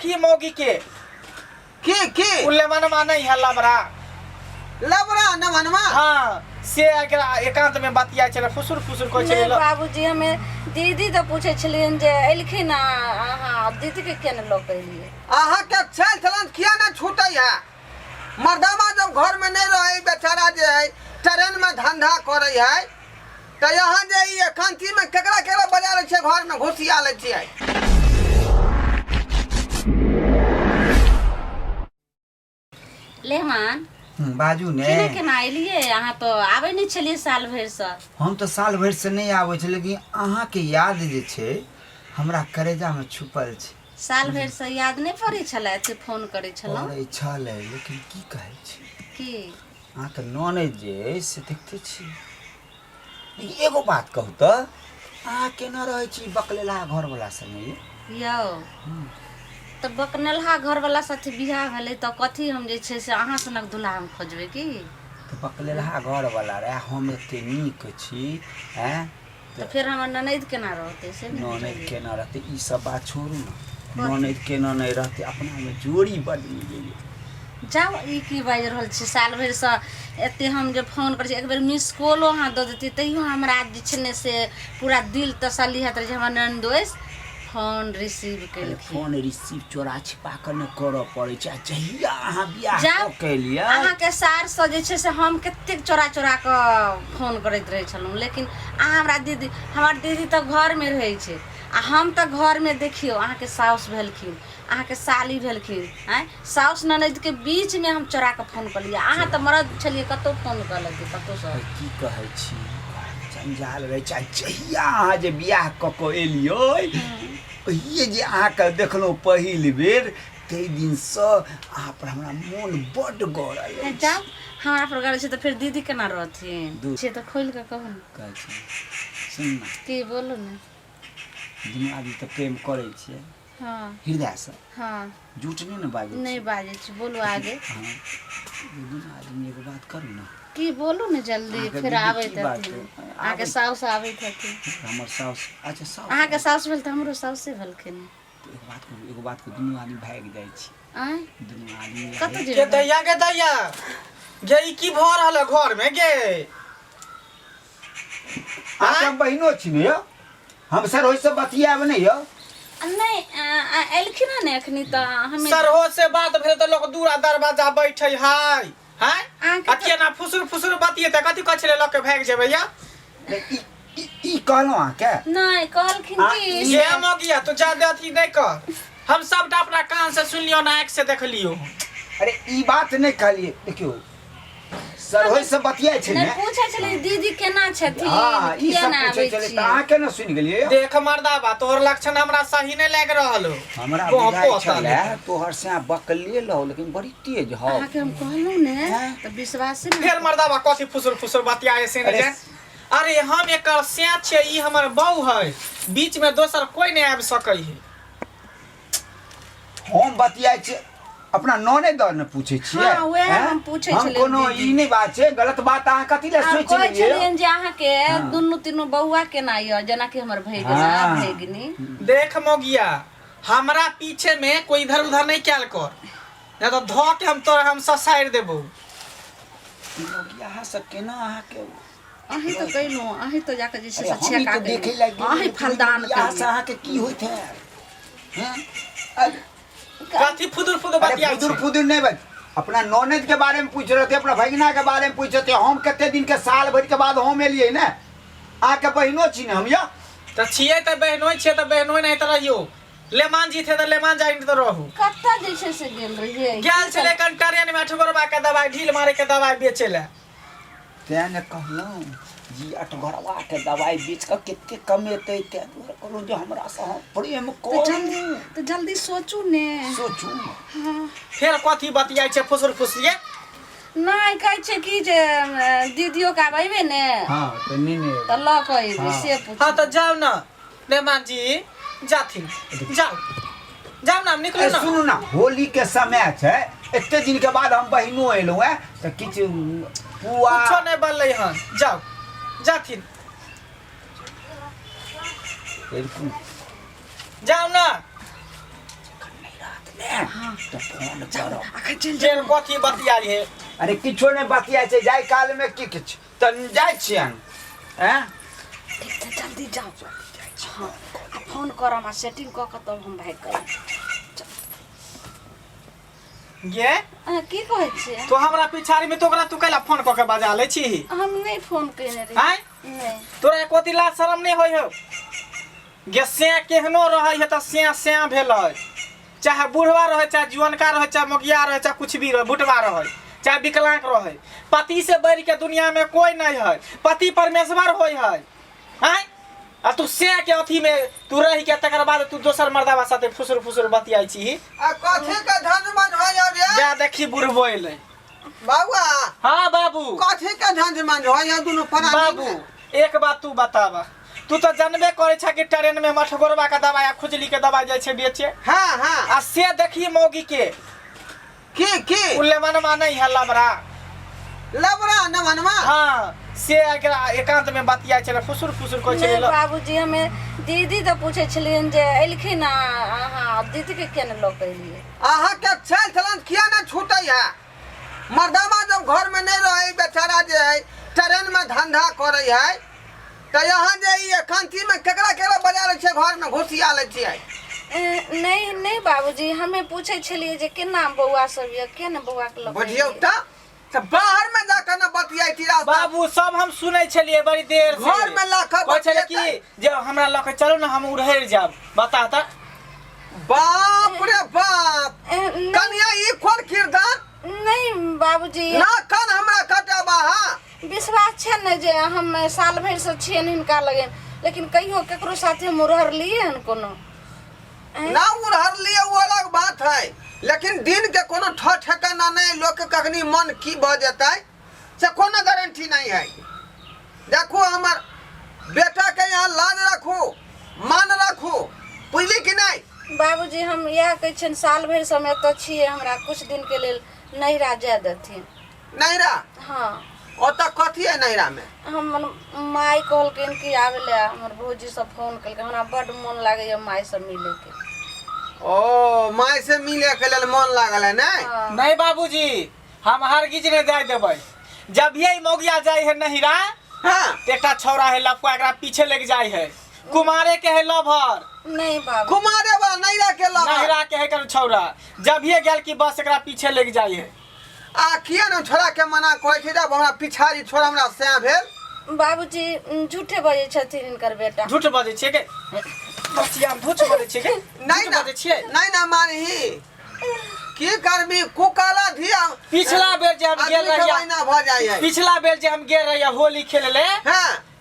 देखी मौगी के की की उल्ले मनवा नहीं है लबरा। लबरा न मनवा? हाँ, से एकरा एकांत में बतिया छलै, फुसुर फुसुर कहै छलै। नहि बाबूजी, हमे दीदी तऽ पूछै छलियनि जे एलखिन आ अहाँ दीदीके किया नहि लऽ कऽ एलियै? अहाँके चालि चलन किया ने छूटै है? मर्दामा जब घर में नहीं रहे, बेचारा जे है ट्रेन में धंधा करे है, तऽ यहाँ जे ई एकांती में केकरा केकरा बजा लै छियै, घर में घुसिया लै छियै। लेहमान। बाजू ने। केना केना एलियै? अहाँ तऽ आबै नहि छलियै साल भरिसँ। हम तऽ साल भरिसँ नहि आबै छै, लेकिन अहाँके याद जे छै हमरा करेजामे छुपल छै। साल भरिसँ याद नहि पड़ै छलै? एते फोन करै छलहुँ। पड़ै छलै, लेकिन की कहै छी। की? अहाँके ननैद जे अइ से देखते छी। लेकिन एगो बात कहू तऽ, अहाँ केना रहै छी बकलेला घरवला संगे ये? यौ, तऽ बकनेलहा घरवला साथे बियाह भेलै तऽ कथी हम जे छै से अहाँ सनक दुल्हा हम खोजबै की? तऽ बकलेलहा घरवला रहए, हम एते नीक छी, आँय? तऽ फेर हमर ननैद केना रहतै से नहि ननैद बुझलियै। केना रहतै, ई सब बात छोड़ू ने। ननैद केना नहि रहतै, अपनामे जोड़ी बड्ड मिलैए। जाउ, ई की बाजि रहल छी? साल भरिसँ एते हम जे फोन करै छी, एक बेर मिस कॉलो अहाँ दऽ दैतियै तैयो हमरा जे छै ने से पूरा दिल तसल्ली होइत रहै जे हमर ननदोसि फोन रिसीव अरे केलखिन। फोन रिसीव चोरा छिपा कऽ ने करऽ पड़ै छै, आ जहिया अहाँ बियाह जाउ, कऽ के एलियै। अहाँके सारसँ जे छै से हम कतेक चोरा चोरा कऽ फोन करैत रहै छलहुँ, लेकिन अहाँ हमरा दीदी, हमर दीदी तऽ घरमे रहै छै आ हम तऽ घरमे। देखियौ, अहाँके साउस भेलखिन, अहाँके साली भेलखिन, आँय, साउस ननदिके बीचमे हम चोरा कऽ फोन कऽ लियै। अहाँ तऽ मरद छलियै, कतहु फोन कऽ लेतियै कतहुसँ। की कहै छी, जंजाल रहै छै। आ जहिया अहाँ जे बियाह कऽ कऽ एलियै, ओहिए जे अहाँके देखलहुँ पहिल बेर, ताहि दिनसँ अहाँ पर हमरा मोन बड्ड गड़ल अछि। जाउ, हमरा पर गड़ल छै तऽ फेर दीदी केना रहथिन? से तऽ खोलि कऽ कहू ने। कहै छी, सुन ने। की? बोलू ने। दुनू आदमी तऽ प्रेम करै छियै। हँ। हृदयसँ। हँ। झूठ नहि ने बाजै? नहि बाजै छी, बोलू आगे। हँ, दुनू आदमी एगो बात करू ने। की? बोलू ने जल्दी। अहाँके फेर दीदी आबैत की बात हथिन। है? अहाँके साउस आबैत हथिन। हमर साउस? अच्छा, साउस। अहाँके साउस भेल तऽ हमरो साउसे भेलखिन। तऽ एगो बात कहू, एगो बात कहू, दुनू आदमी भागि जाइ छी। आँय? दुनू आदमी। कतऽ के जेबै? दैया, गे दैया गे, ई की भऽ रहल है घर में गे? अहाँके हम बहिनो छी ने यौ, हम सर ओहिसँ बतियाब नहि यौ। नहि, एलखिन हँ ने एखनी तऽ हमे सरहो से बात भेल तऽ लोक दूरा दरवाजा बैठे है, हैं? अहाँके आ केना फुसुर फुसुर बतियेतै? कथी कहै छलै लऽ के भागि जेबै या? नहि, ई ई ई कहलहुँ अहाँके? नहि कहलखिन आ, कि ये मगिया, तू ज्यादा अथी नहि कर। हम सबटा अपना कान से सुनलियो ना, आँखि से देखलियो। अरे, ई बात नहि कहलियै। देखियौ, सरहोइ से बतियाइ छै नहि ने। पूछै छलै दीदी केना छथिन। हँ, ई किया सब नहि पूछै आबै छलै छी? तऽ अहाँ केना सुनि गेलियै यौ? देख मर्दाबा, तोहर लक्षण हमरा सही नहि लागि रहल हो। हमरा बह बुझाइ पोता छलै लेकिन। तोहर से बकले लहो, लेकिन बड़ी तेज हौ। अहाँके हम कहलहुँ ने हैं? तऽ विश्वासे नहि। फेर मर्दाबा कथी फुसुर फुसुर बतियाए से नहि अरे जान। अरे, हम एकर सैं छियै, ई हमर बहू है, बीच में दोसर कोई नहि आबि सकै है। हम बतियाइ छियै अपना नने दर ने पूछै छियै। हाँ, वएह हैं? हम पूछै हम छलियै कोनो दीदी। ई नहि बात छै, गलत बात अहाँ कथी लए आ सोचि कहै लेलियै यौ? छलियनि जे अहाँके हाँ। दुनू तीनू बौआ केना यऽ, जेनाकि हमर भैगना हाँ। भैगनी। देख मोगिया, हमरा पीछे में कोई इधर उधर नहीं कैल कर, नहीं तो धो के हम तोरा हम ससारि देबो। मोगिया, अहाँ सब केना अहाँके अहीं तऽ कयलहुँ, अहीं तऽ जाकऽ जे छै अरे से हम ई छेका तऽ देखै कयलहुँ, लए गेलियै, अहीं लेकिन फलदान बियाह से कयलियै। अहाँके की होइत है, हैं? अरे कथी फुदुर फुदुर अरे बतियाइ फुदुर छै? फुदुर नहीं बच, अपना ननद के बारे में पूछ रहे थे, अपना भगिना के बारे में पूछ रहे थे। हम कते दिन के साल भर के बाद हम एलियै ने, अहाँके बहिनो छी ने हम यौ। तऽ छियै तऽ बहनोइ छियै तऽ बहनोइ, नहीं तऽ रहियो लेमान जी थे तऽ लेमान जाइन तऽ रहू। कतऽ जे छै से गेल रहियै? गेल छलै कन ट्रेन में अठगोरबा के दवाई, ढील मारे के दवाई बेचे ले। तेँ ने कहलहुँ जी अठगोरबाके दवाइ बेच कऽ कते कमेतै, तेँ दुआरे कहलहुँ जे हमरासँ अहाँ प्रेम तऽ करू। जल्दी तऽ जल्दी सोचू ने। सोचू। हँ। फेर कथी बतियाइ छै फुसुर फुसिए? नहि, कहै छै कि जे दीदियोके आब अयबै ने। हँ, तऽ नेने तऽ लऽ कऽ अयबै से पूछ। हाँ तऽ जाउ ने मेहमान जी, जाथिन, जाउ जाउ ने, हम निकलू ए, ने। सुनू ने, होली के समय छै, एते दिन के बाद हम बहिनो एलहुँ हेँ, तऽ किछु पुआ कुछो नहि बनलै हन, जाउ, जाथिन। रुकू। जाउ ने। नहि रहत ने। ने तऽ फोन करब। अखन चलि जे जाउ। कथी बतियाई है? अरे किछो नहि बतियाइ छै, जाय कालमे की किछु तऽ जाइ छियनि आँय। ठीक छै, जल्दी जाउ। हँ, आ फोन करब आ सेटिंग कऽ कऽ तब हम भागि कऽ आयब। गे। अहाँ की कहै छियै? तो हमरा पिछाड़ी में तो ओकरा तू कैला फोन कऽ के बजा लै छी? हम नहि फोन केने रही। आँय? नहि। तोरा एको दिन लाज शरम नहि होइ हौ गे? से केहनो रहै है तऽ से से भेलै, चाहे बुढ़वा रहै, चाहे जुअनका रहै, चाहे मोगिया रहै, चाहे कुछ भी रहै, भुटवा रहै, चाहे विकलांग रहै, पति से बढ़ि के दुनिया में कोई नहीं है। पति परमेश्वर होइ है। आँय, आ तू से के अथी में तू रह के तकर बाद तू दोसर मर्दावा साथे फुसुर फुसुर बतियाई छी। आ कथी के धन मन होय रे? जा देखी, बुढ़बो एलै। बाबुआ। हाँ बाबू। कथी के धन मन होय दुनू प्राणी? बाबू, एक बात तू बतावा, तू तो जानबे करे छा कि ट्रेन में मठगोरवा के दवाई आ खुजली के दवाई जाइ छै बेचे। हाँ हाँ। आ से देखी मौगी के। की की? उल्ले मनमा नहीं है लबरा। लबरा न मनवा? हाँ, से एकरा एकांत में बतियाइ छलै, फुसुर फुसुर कहै छलै। नहि बाबूजी, हमे दीदी तऽ पूछै छलियनि जे एलखिन आ अहाँ दीदीके किया नहि लऽ कऽ एलियै? अहाँके चालि चलन किया ने छूटै है? मर्दावा जब घर में नहीं रहे, बेचारा जे है ट्रेन में धंधा करे है, तऽ यहाँ जे ई एकांती में केकरा केकरा बजा लै छियै, घर में घुसिया लै छियै? नहि नहि बाबूजी, हमे पूछै छलियै जे केना बौआ सब यऽ, किया ने बौआके लऽ कऽ बुझियौ। एलियै? तऽ बाहर में जाके ने बतियाइ रास्ता। बाबू, सब हम सुनै छलियै बड़ी देर से। घर में लऽ कऽ कहै छलै बतियेतै। कि जे हमरा लऽ के चलू ने, हम उड़हरि जायब, बता तऽ। बाप रे बाप! नहि। कनिया, ई कोन किरदार? नहि बाबूजी। ना कन हमरा कटाबा। हाँ। विश्वास छै ने जे हम साल भरिसँ छियनि हिनका लगन, लेकिन कहियो केकरो साथे हम उड़हरलियै हन कोनो? आँय? ना उड़हर लिए वो अलग बात है, लेकिन दिन के कोनो ठ ठेकाना नहीं, लोग के कखनी मन की भऽ जेतै से कोनो गारंटी नहीं है। देखू, हमर बेटा के यहाँ लाज रखू, मान रखू, बुझली कि नहीं? बाबूजी, हम इएह कहै छियनि, साल भरिसँ हम एतऽ छियै, हमरा किछु दिनके लेल नैहरा जाय देथिन। नैहरा? हँ। ओतऽ कथी है नैहरा में? हमर माय कहलखिन कि आबै लए, हमर भौजी सब फोन केलकै, हमरा बड्ड मोन लागैए मायसँ मिलैके। ओ, माय से मिले के लेल मन लागल है नहीं? हँ। नहीं बाबूजी, हम हरगिज नहीं जाय देबै। जब ये मौगिया जाय है नहिरा, तऽ एकटा छौड़ा है लफुआ, एकरा पीछे लग जाय है, कुमारे के है लभर। नहीं बाबू। कुमारे वाला नैहरा के लगा? नहिरा के है कर छौड़ा, जब ये गेल कि बस एकरा पीछे लग जाय है। आ किया ने छोड़ा के मना कहै छै जब हमरा पिछाड़ी छोड़ा, हमरा सैं भेल। बाबूजी, झूठे बजै छथिन हिनकर बेटा। झूठ बजै छियै के बसिया? झूठ बजै छियै के? नहीं झूठ ना। बजै छियै? नहीं ना मारही, की करबी, कुकाला धिया। पिछला बेर जे हम गेल आदमी के रहिया, महीना भऽ जाइ है। पिछला बेर जे हम गेल रहिया होली खेले ले,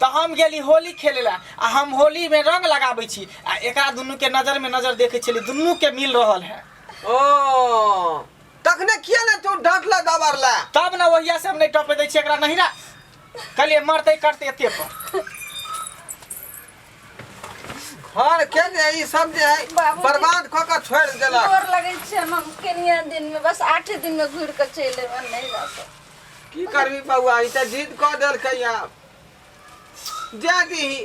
तऽ हम गेली होली खेले ला आ हम होली में रंग लगाबै छी आ एकरा दुनू के नजर में नजर देखै छली, दुनू के मिल रहल है। ओ, तखने किया ने तू डांटला दबारला? तब ने ओहिया से हम नहीं टपे दै छियै एकरा नहिरा। कहलियै मरतै करतै एते पर। घर के जे ई सब जे है बाबूजी। बर्बाद कऽ के छोड़ि देलक। गोर लगै छै, हम केनिया दिन में बस 8 दिन में घुरि कऽ चलि एबै नैहरा से। की करबी बौआ, ई तऽ जिद कऽ देलकै, आब जा दीही।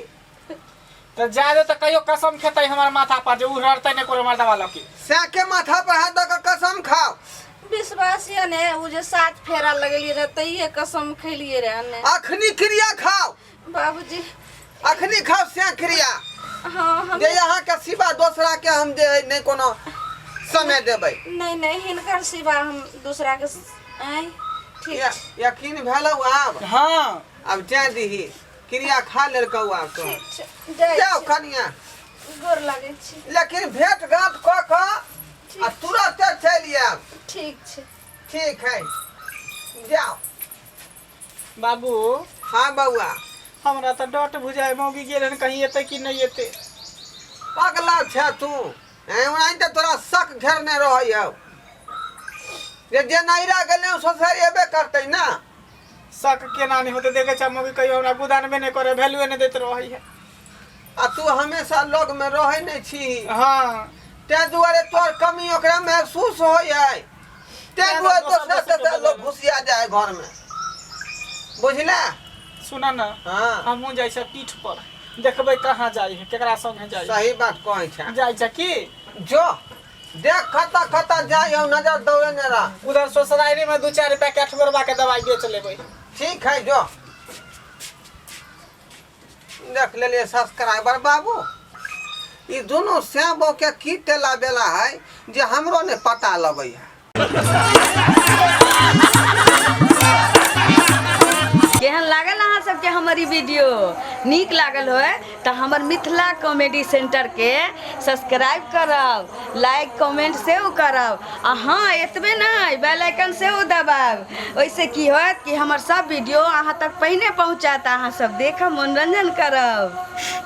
तऽ जाय दे, तऽ कहियो कसम खेतै हमर माथा पर जे उ रड़तै नहि कोनो मर्दवा लऽ के। सैके माथा पर हाथ दऽ कऽ कसम खाओ। विश्वास यऽ ने, ओ जे 7 फेरा लगेलियै रहे तहिये कसम खेलियै रहे ने। अखनी क्रिया खाओ। बाबूजी। अखनी खाओ से क्रिया। हाँ, हम जे यहाँ के सिवा दोसरा के हम जे है नहि कोनो समय देबै। नहीं नहीं, हिनकर सिवा हम दूसरा के आँय, ठीक छै। यकीन भेलौ आब? हाँ। आब जाय दीही, क्रिया खा लेलकौ आब तो। ठीक छै, जाइ जाओ छी। कनिया। गोर लगै छी। लेकिन भेंट घाट कऽ कऽ आ तुरते चलि आयब। ठीक छै। ठीक है, जाओ। बाबू। हाँ बौआ। हमरा तऽ डट बुझाय मौगी गेल हन, कहीं एतै कि नहि एतै। पगला छै तू, ओनाही तऽ तोरा शक घेरने रहै हौ जे जे नैरा गेलै ससुर एबे करतै ना। शक केना नहि होतै? देखै छै मौगी कहियो हमरा गुदानबे नहि करे, वैल्यूए नहि दैत रहै है। आ तू हमेशा लग में रहै नहि छी। हाँ। ताहि दुआरे तोहर कमी ओकरा महसूस होइ है, ताहि दुआरे दोसर दोसरा दोसर के तेसरा लोग बदलमे। घुसिया जाए घर में, बुझला? सुन न। हाँ। हमहूँ जाइ छै पीठ पर, देखबै कहाँ जाइ है, केकरा संगे जाइ है। सही बात कहै छै। जाइ छै की? जो। देख खता खता जाय हो नजर दौड़े ने रह। उधर ससुरारी में 2-4 रुपया के अठगोरबा के दवाई बेच लेबै। ठीक है जो देख लेलिए सब्सक्राइबर बाबू, ई दुनू श्याम के की टेला बेला है जे हमरो ने पता लगै है। केहन लागल अहाँ सबके हमर ई वीडियो? नीक लागल होय तऽ हमर मिथिला कॉमेडी सेंटरके सब्सक्राइब करब, लाइक कमेंट सेहो करब आ हँ एतबे नहि बेल आइकन सेहो दबायब। ओहिसँ की होयत कि हमर सब वीडियो अहाँ तक पहिने पहुँचत, अहाँ सब देखब, मनोरंजन करब।